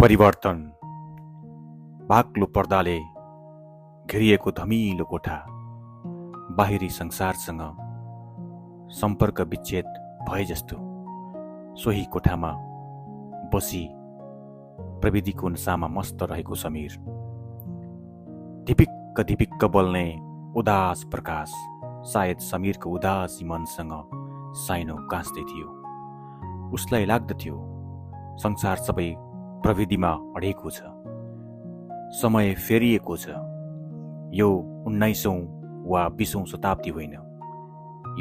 परिवर्तन। बाक्लो पर्दाले घेरिएको धमिलो कोठा, बाहिरी संसारसँग सम्पर्क विच्छेद भए जस्तो। सोही कोठामा बसी प्रविधिको नसामा मस्त रहेको समीर। धिपिक्क धिपिक्क बल्ने उदास प्रकाश सायद समीरको उदासी मनसँग साइनो गाँच्दै थियो। उसलाई लाग्दथ्यो संसार सबै प्रविधिमा अडेको छ, समय फेरिएको छ। यो 19औं वा 20औं शताब्दी होइन,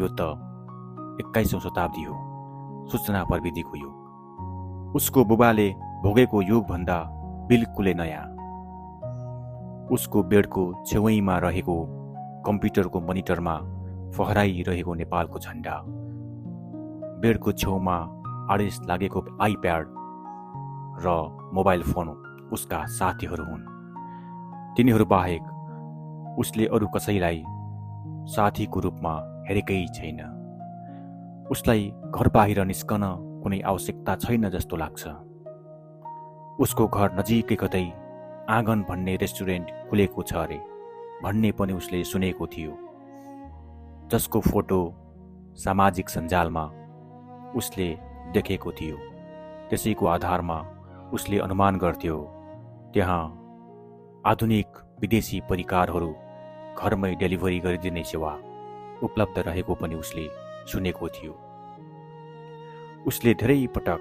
यो त 21औं शताब्दी हो, सूचना प्रविधिको युग। उसको बुबाले भोगेको युगभन्दा बिल्कुलै नयाँ। उसको बेडको छेउैमा रहेको कम्प्युटरको मोनिटरमा फहराइरहेको नेपालको झन्डा, बेडको छेउमा आदेश लागेको आइप्याड र मोबाइल फोन उसका साथीहरू हुन्। तिनीहरू बाहेक उसले अरू कसैलाई साथीको रूपमा हेरेकै छैन। उसलाई घर बाहिर निस्कन कुनै आवश्यकता छैन जस्तो लाग्छ। उसको घर नजिकै कतै आँगन भन्ने रेस्टुरेन्ट खुलेको छ अरे भन्ने पनि उसले सुनेको थियो, जसको फोटो सामाजिक सञ्जालमा उसले देखेको थियो। त्यसैको आधारमा उसले अनुमान गर्थ्यो त्यहाँ आधुनिक विदेशी परिकारहरू घरमै डेलिभरी गरिदिने सेवा उपलब्ध रहेको पनि उसले सुनेको थियो। उसले धेरै पटक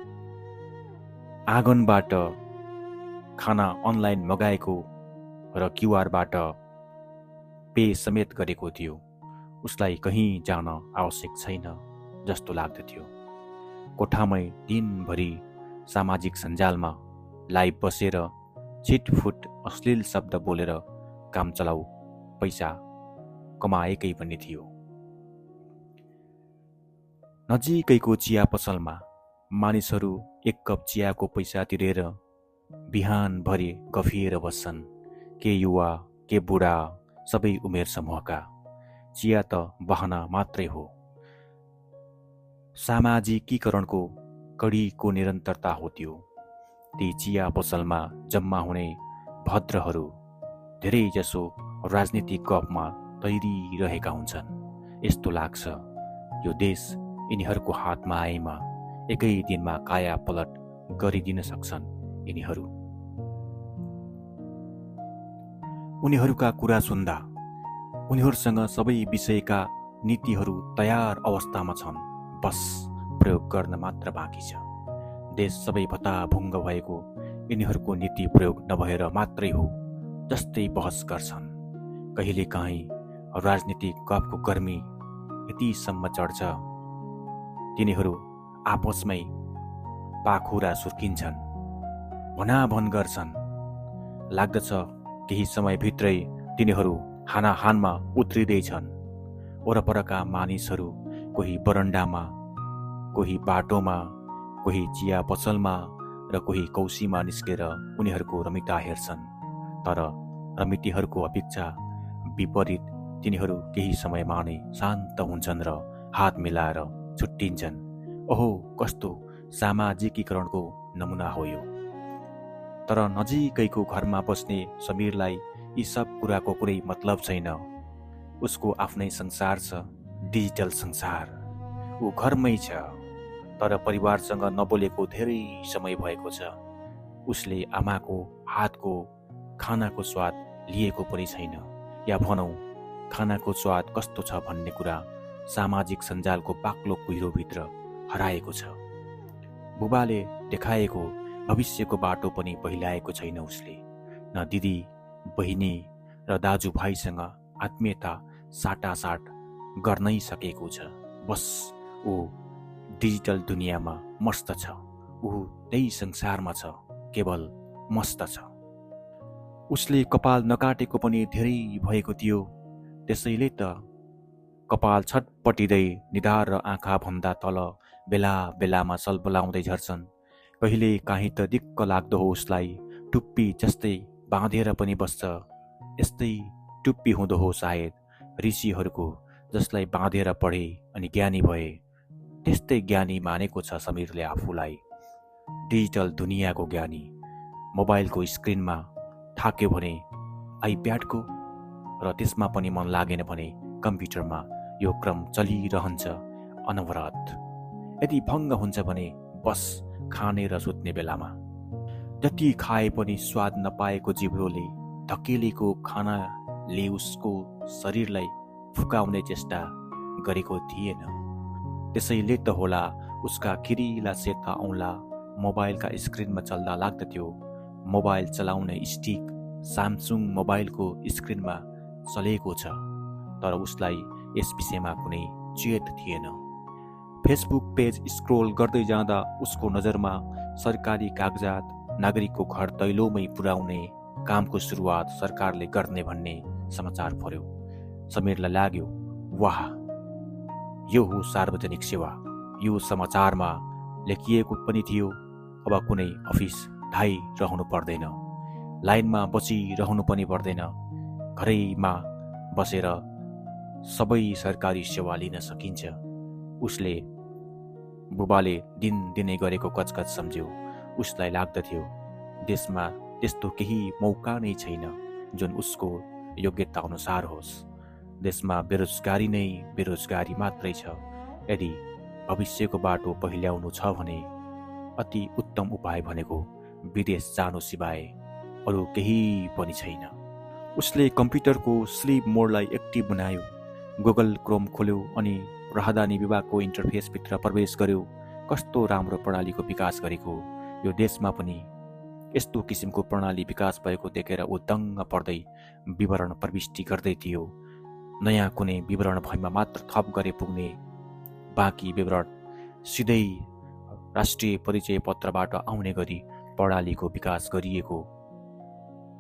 आँगनबाट खाना अनलाइन मगाएको र क्युआरबाट पे समेत गरेको थियो। उसलाई कहीँ जान आवश्यक छैन जस्तो लाग्दथ्यो। कोठामै दिनभरि सामाजिक सञ्जालमा लाइभ बसेर छिटफुट अश्लील शब्द बोलेर काम चलाउ पैसा कमाएकै भन्ने थियो। नजिकैको चिया पसलमा मानिसहरू एक कप चियाको पैसा तिरेर बिहानभरि गफिएर बस्छन्। के युवा के बुढा, सबै उमेर समूहका। चिया त बहाना मात्रै हो, सामाजिकीकरणको कडीको निरन्तरता हो त्यो। ती चिया पसलमा जम्मा हुने भद्रहरू धेरैजसो राजनीतिक गफमा तैरिरहेका हुन्छन्। यस्तो लाग्छ यो देश यिनीहरूको हातमा आएमा एकै दिनमा काया पलट गरिदिन सक्छन् यिनीहरू। उनीहरूका कुरा सुन्दा उनीहरूसँग सबै विषयका नीतिहरू तयार अवस्थामा छन्, बस प्रयोग गर्न मात्र बाँकी छ। देश सबै भत्ताभुङ्ग भएको यिनीहरूको नीति प्रयोग नभएर मात्रै हो जस्तै बहस गर्छन्। कहिलेकाहीँ राजनीतिक गफको गर्मी यतिसम्म चढ्छ तिनीहरू आपसमै पाखुरा सुर्किन्छन्, भनाभन गर्छन्। लाग्दछ केही समयभित्रै तिनीहरू हानाहानमा उत्रिँदैछन्। वरपरका मानिसहरू कोही बरन्डामा, कोही बाटोमा, कोही चिया पसलमा र कोही कौसीमा निस्केर उनीहरूको रमिता हेर्छन्। तर रमितीहरूको अपेक्षा विपरीत तिनीहरू केही समयमा नै शान्त हुन्छन् र हात मिलाएर छुट्टिन्छन्। ओहो, कस्तो सामाजिकीकरणको नमुना हो यो। तर नजिकैको घरमा बस्ने समीरलाई यी सब कुराको कुनै मतलब छैन। उसको आफ्नै संसार छ, डिजिटल संसार। ऊ घरमै छ, तर परिवारसँग नबोलेको धेरै समय भएको छ। उसले आमाको हातको खानाको स्वाद लिएको पनि छैन, या भनौँ खानाको स्वाद कस्तो छ भन्ने कुरा सामाजिक सञ्जालको बाक्लो कुहिरोभित्र हराएको छ। बुबाले देखाएको भविष्यको बाटो पनि पहिलाएको छैन उसले। न दिदी बहिनी र दाजुभाइसँग आत्मीयता साटासाट गर्नै सकेको छ। बस ऊ डिजिटल दुनियाँमा मस्त छ। ऊ त्यही संसारमा छ, केवल मस्त छ। उसले कपाल नकाटेको पनि धेरै भएको थियो, त्यसैले त कपाल छटपटिँदै निधार र आँखा भन्दा तल बेला बेलामा सलबलाउँदै झर्छन्। कहिले काहीँ त दिक्क लाग्दो हो उसलाई, टुप्पी जस्तै बाँधेर पनि बस्छ। यस्तै टुप्पी हुँदो हो सायद ऋषिहरूको, जसलाई बाँधेर पढे अनि ज्ञानी भए। त्यस्तै ज्ञानी मानेको छ समीरले आफूलाई, डिजिटल दुनियाँको ज्ञानी। मोबाइलको स्क्रिनमा थाक्यो भने आइप्याडको र त्यसमा पनि मन लागेन भने कम्प्युटरमा यो क्रम चलिरहन्छ अनवरत। यदि भङ्ग हुन्छ भने बस खाने र सुत्ने बेलामा। जति खाए पनि स्वाद नपाएको जिब्रोले धकेलेको खानाले उसको शरीरलाई फुकाउने चेष्टा गरेको थिएन। त्यसैले त होला उसका खिरिला सेता औँला मोबाइलका स्क्रिनमा चल्दा लाग्दथ्यो मोबाइल चलाउने स्टिक स्यामसुङ मोबाइलको स्क्रिनमा चलेको छ। तर उसलाई यस विषयमा कुनै चेत थिएन। फेसबुक पेज स्क्रोल गर्दै जाँदा उसको नजरमा सरकारी कागजात नागरिकको घर दैलोमै पुर्याउने कामको सुरुवात सरकारले गर्ने भन्ने समाचार पर्यो। समीरलाई लाग्यो, वाह, यो हो सार्वजनिक सेवा। यो समाचारमा लेखिएको पनि थियो, अब कुनै अफिस धाइ रहनु पर्दैन, लाइनमा बसिरहनु पनि पर्दैन, घरैमा बसेर सबै सरकारी सेवा लिन सकिन्छ। उसले बुबाले दिनै गरेको कचकच सम्झ्यो। उसलाई लाग्दथ्यो देशमा त्यस्तो केही मौका नै छैन जुन उसको योग्यता अनुसार होस्। देशमा बेरोजगारी नै बेरोजगारी मात्रै छ। यदि भविष्यको बाटो पहिल्याउनु छ भने अति उत्तम उपाय भनेको विदेश जानु सिवाय अरू केही पनि छैन। उसले कम्प्युटरको स्लिप मोडलाई एक्टिभ बनायो, गुगल क्रोम खोल्यो अनि राहदानी विभागको इन्टरफेसभित्र प्रवेश गर्यो। कस्तो राम्रो प्रणालीको विकास गरेको, यो देशमा पनि यस्तो किसिमको प्रणाली विकास भएको देखेर ऊ दङ्ग पर्दै विवरण प्रविष्टि गर्दै थियो। नयाँ कुनै विवरण भएमा मात्र थप गरे पुग्ने, बाँकी विवरण सिधै राष्ट्रिय परिचय पत्रबाट आउने गरी प्रणालीको विकास गरिएको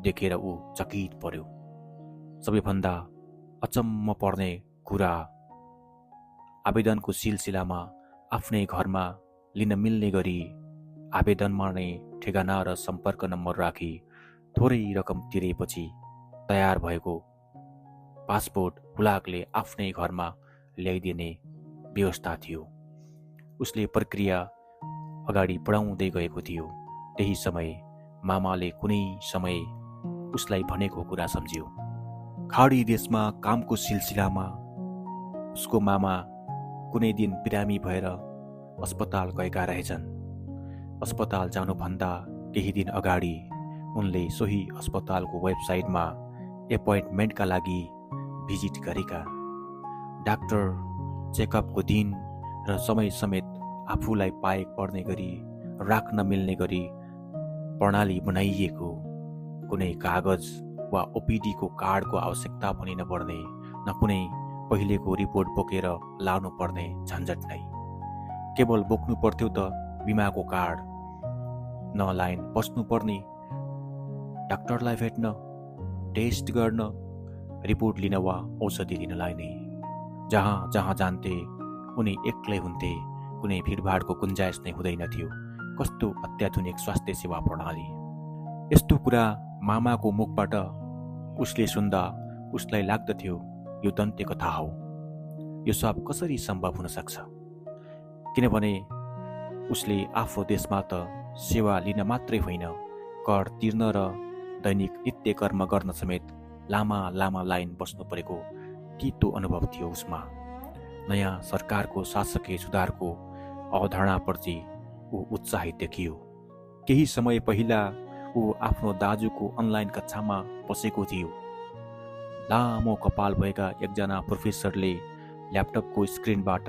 देखेर ऊ चकित पर्यो। सबैभन्दा अचम्म पर्ने कुरा, आवेदनको सिलसिलामा आफ्नै घरमा लिन मिल्ने गरी आवेदनमा नै ठेगाना र सम्पर्क नम्बर राखी थोरै रकम तिरेपछि तयार भएको पासपोर्ट हुलाकले आफ्नै घरमा ल्याइदिने व्यवस्था थियो। उसले प्रक्रिया अगाडि बढाउँदै गएको थियो। त्यही समय मामाले कुनै समय उसलाई भनेको कुरा सम्झ्यो। खाडी देशमा कामको सिलसिलामा उसको मामा कुनै दिन बिरामी भएर अस्पताल गएका रहेछन्। अस्पताल जानुभन्दा केही दिन अगाडि उनले सोही अस्पतालको वेबसाइटमा एपोइन्टमेन्टका लागि भिजिट गरेका। डाक्टर चेकअपको दिन र समय समेत आफूलाई पाए पर्ने गरी राख्न मिल्ने गरी प्रणाली बनाइएको। कुनै कागज वा ओपिडीको कार्डको आवश्यकता पनि नपर्ने, न कुनै पहिलेको रिपोर्ट बोकेर लानु पर्ने झन्झट नै। केवल बोक्नु पर्थ्यो त बिमाको कार्ड, न लाइन बस्नुपर्ने, डाक्टरलाई भेट्न, टेस्ट गर्न, रिपोर्ट लिन वा औषधि लिनलाई नै। जहाँ जहाँ जान्थे उनी एक्लै हुन्थे, कुनै भिडभाडको गुन्जाइस नै हुँदैनथ्यो। कस्तो अत्याधुनिक स्वास्थ्य सेवा प्रणाली! यस्तो कुरा मामाको मुखबाट उसले सुन्दा उसलाई लाग्दथ्यो यो दन्त्य कथा हो। यो सब कसरी सम्भव हुन सक्छ? किनभने उसले आफ्नो देशमा त सेवा लिन मात्रै होइन, कर तिर्न र दैनिक नित्य कर्म गर्न समेत लामा लामा लाइन बस्नु परेको तितो अनुभव थियो उसमा। नयाँ सरकारको शासकीय सुधारको अवधारणाप्रति ऊ उत्साहित देखियो। केही समय पहिला ऊ आफ्नो दाजुको अनलाइन कक्षामा बसेको थियो। लामो कपाल भएका एकजना प्रोफेसरले ल्यापटपको स्क्रिनबाट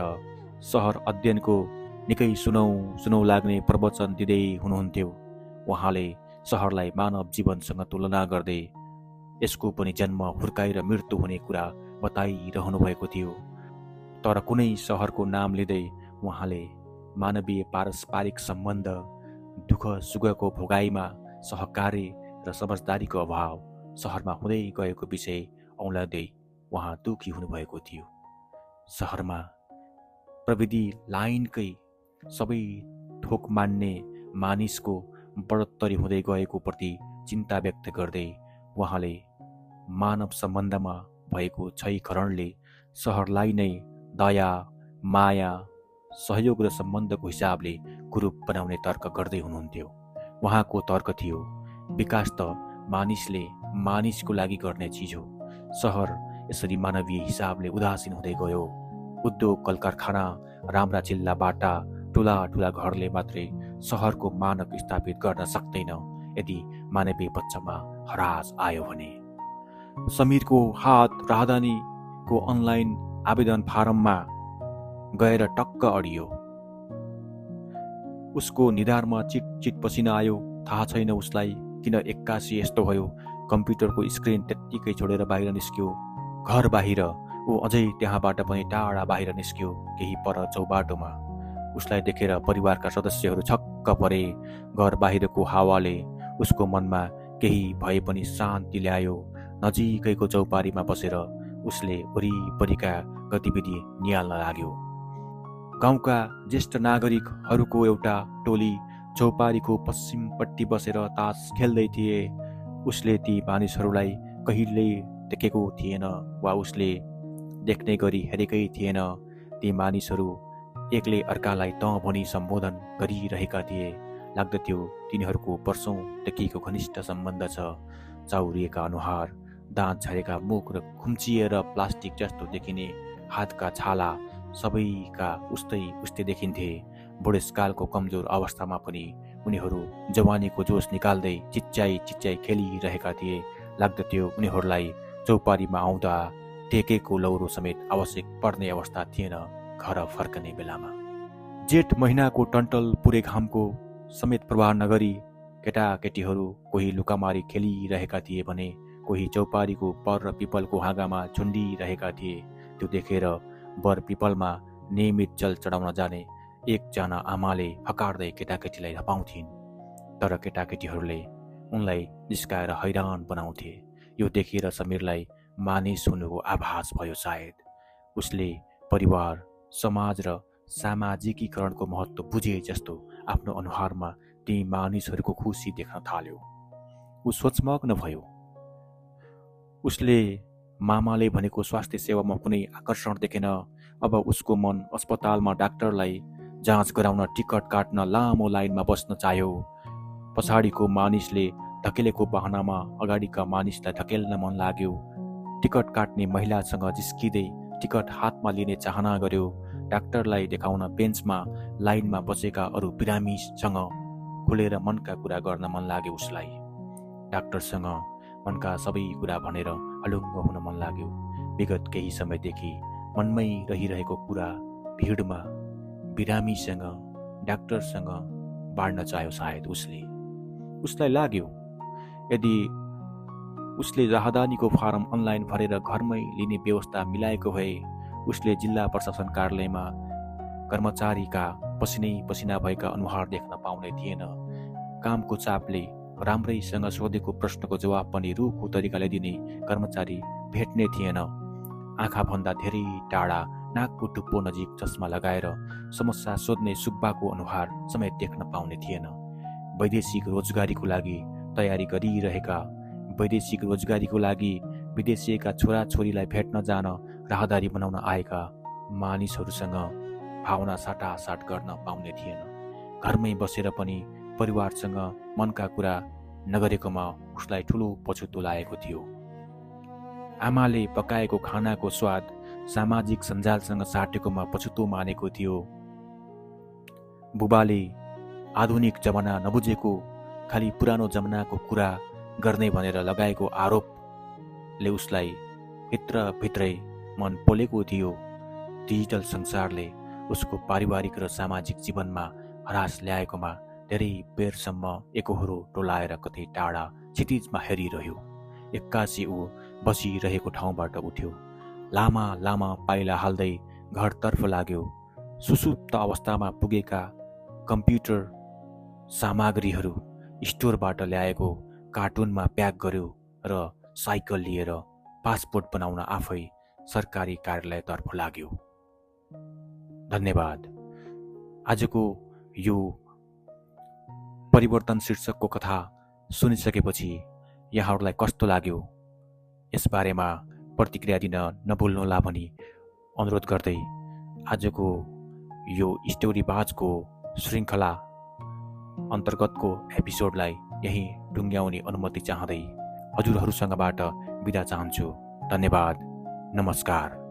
सहर अध्ययनको निकै सुनौ लाग्ने प्रवचन दिँदै हुनुहुन्थ्यो। उहाँले सहरलाई मानव जीवनसँग तुलना गर्दै यसको पनि जन्म, हुर्काइ र मृत्यु हुने कुरा बताइरहनु भएको थियो। तर कुनै सहरको नाम लिँदै उहाँले मानवीय पारस्परिक सम्बन्ध, दुःख सुखको भोगाइमा सहकार्य र समझदारीको अभाव सहरमा हुँदै गएको विषय औँल्याउँदै उहाँ दुखी हुनुभएको थियो। सहरमा प्रविधि लाइनकै सबै थोक मान्ने मानिसको बढोत्तरी हुँदै गएको प्रति चिन्ता व्यक्त गर्दै उहाँले मानव सम्बन्धमा भएको क्षयीकरणले सहरलाई नै दया, माया, सहयोग र सम्बन्धको हिसाबले कुरूप बनाउने तर्क गर्दै हुनुहुन्थ्यो। उहाँको तर्क थियो, विकास त मानिसले मानिसको लागि गर्ने चिज हो। सहर यसरी मानवीय हिसाबले उदासीन हुँदै गयो। उद्योग, कल कारखाना, राम्रा चिल्ला बाटा, ठुला ठुला घरले मात्रै सहरको मानक स्थापित गर्न सक्दैन यदि मानवीय पक्षमा हरास आयो भने। समीरको हात राहदानीको अनलाइन आवेदन फारममा गएर टक्क अडियो। उसको निधारमा चिट चिट पसिना आयो। थाहा छैन उसलाई किन एक्कासी यस्तो भयो। कम्प्युटरको स्क्रिन त्यत्तिकै छोडेर बाहिर निस्क्यो। घर बाहिर ऊ अझै त्यहाँबाट पनि टाढा बाहिर निस्क्यो, केही पर चौबाटोमा। उसलाई देखेर परिवारका सदस्यहरू छक्क परे। घर बाहिरको हावाले उसको मनमा केही भए पनि शान्ति ल्यायो। नजिकैको चौपारीमा बसेर उसले वरिपरिका गतिविधि निहाल्न लाग्यो। गाउँका ज्येष्ठ नागरिकहरूको एउटा टोली चौपारीको पश्चिमपट्टि बसेर तास खेल्दै थिए। उसले ती मानिसहरूलाई कहिल्यै देखेको थिएन वा उसले देख्ने गरी हेरेकै थिएन। ती मानिसहरू एकले अर्कालाई तँ भनी सम्बोधन गरिरहेका थिए। लाग्दथ्यो तिनीहरूको वर्षौंदेखिको घनिष्ठ सम्बन्ध छ। चाउरिएका अनुहार, दाँत झरेका मुख र खुम्चिएर प्लास्टिक जस्तो देखिने हातका छाला सबैका उस्तै देखिन्थे। बुढेसकालको कमजोर अवस्थामा पनि उनीहरू जवानीको जोस निकाल्दै चिच्चाइ खेलिरहेका थिए। लाग्दथ्यो उनीहरूलाई चौपारीमा आउँदा टेकेको लौरो समेत आवश्यक पर्ने अवस्था थिएन घर फर्कने बेलामा। जेठ महिनाको टन्टल पुरे घामको समेत प्रवाह नगरी केटाकेटीहरू कोही लुकामारी खेलिरहेका थिए भने कोही चौपारीको बर र पिपलको हाँगामा झुन्डिरहेका थिए। त्यो देखेर बर पिपलमा नियमित जल चढाउन जाने एकजना आमाले हकार्दै केटाकेटीलाई हपाउँथिन्। तर केटाकेटीहरूले उनलाई निस्काएर हैरान बनाउँथे। यो देखेर समीरलाई मानिस हुनुको आभास भयो सायद। उसले परिवार, समाज र सामाजिकीकरणको महत्त्व बुझे जस्तो आफ्नो अनुहारमा ती मानिसहरूको खुसी देख्न थाल्यो। ऊ सोचमग्न भयो। उसले मामाले भनेको स्वास्थ्य सेवामा कुनै आकर्षण देखेन। अब उसको मन अस्पतालमा डाक्टरलाई जाँच गराउन टिकट काट्न लामो लाइनमा बस्न चाह्यो। पछाडिको मानिसले धकेलेको बहानामा अगाडिका मानिसलाई धकेल्न मन लाग्यो। टिकट काट्ने महिलासँग जिस्किँदै टिकट हातमा लिने चाहना गर्यो। डाक्टरलाई देखाउन बेन्चमा लाइनमा बसेका अरू बिरामीसँग खुलेर मनका कुरा गर्न मन लाग्यो उसलाई। डाक्टरसँग मनका सबै कुरा भनेर हलुङ्ग हुन मन लाग्यो। विगत केही समयदेखि मनमै रहिरहेको कुरा भिडमा बिरामीसँग, डाक्टरसँग बाँड्न चाह्यो सायद उसलाई लाग्यो यदि उसले राहदानीको फारम अनलाइन भरेर घरमै लिने व्यवस्था मिलाएको भए उसले जिल्ला प्रशासन कार्यालयमा कर्मचारीका पसिना भएका अनुहार देख्न पाउने थिएन। कामको चापले राम्रैसँग सोधेको प्रश्नको जवाब पनि रुखो तरिकाले दिने कर्मचारी भेट्ने थिएन। आँखाभन्दा धेरै टाढा नाकको टुप्पो नजिक चस्मा लगाएर समस्या सोध्ने सुब्बाको अनुहार समेत देख्न पाउने थिएन। वैदेशिक रोजगारीको लागि तयारी गरिरहेका, वैदेशिक रोजगारीको लागि विदेशीका छोराछोरीलाई भेट्न जान राहदारी बनाउन आएका मानिसहरूसँग भावना साटासाट गर्न पाउने थिएन। घरमै बसेर पनि परिवारसँग मनका कुरा नगरेकोमा उसलाई ठुलो पछुतो लागेको थियो। आमाले पकाएको खानाको स्वाद सामाजिक सञ्जालसँग साटेकोमा पछुतो मानेको थियो। बुबाले आधुनिक जमाना नबुझेको, खालि पुरानो जमानाको कुरा गर्ने भनेर लगाएको आरोपले उसलाई भित्रभित्रै मन पोलेको थियो। डिजिटल संसारले उसको पारिवारिक र सामाजिक जीवनमा हरास ल्याएकोमा धेरै बेरसम्म एकहोरो टोलाएर कतै टाढा क्षितिजमा हेरिरह्यो। एक्कासी ऊ बसिरहेको ठाउँबाट उठ्यो। लामा लामा पाइला हाल्दै घरतर्फ लाग्यो। सुसुप्त अवस्थामा पुगेका कम्प्युटर सामग्रीहरू स्टोरबाट ल्याएको कार्टुनमा प्याक गर्यो र साइकल लिएर पासपोर्ट बनाउन आफै सरकारी कार्यालयतर्फ लाग्यो। धन्यवाद। आजको यो परिवर्तन शीर्षकको कथा सुनिसकेपछि यहाँहरूलाई कस्तो लाग्यो यसबारेमा प्रतिक्रिया दिन नभुल्नुहोला भनी अनुरोध गर्दै आजको यो स्टोरी बाजको श्रृङ्खला अन्तर्गतको एपिसोडलाई यही डुङ्ग्याउने अनुमति चाहँदै हजुरहरूसँगबाट बिदा चाहन्छु। धन्यवाद। नमस्कार।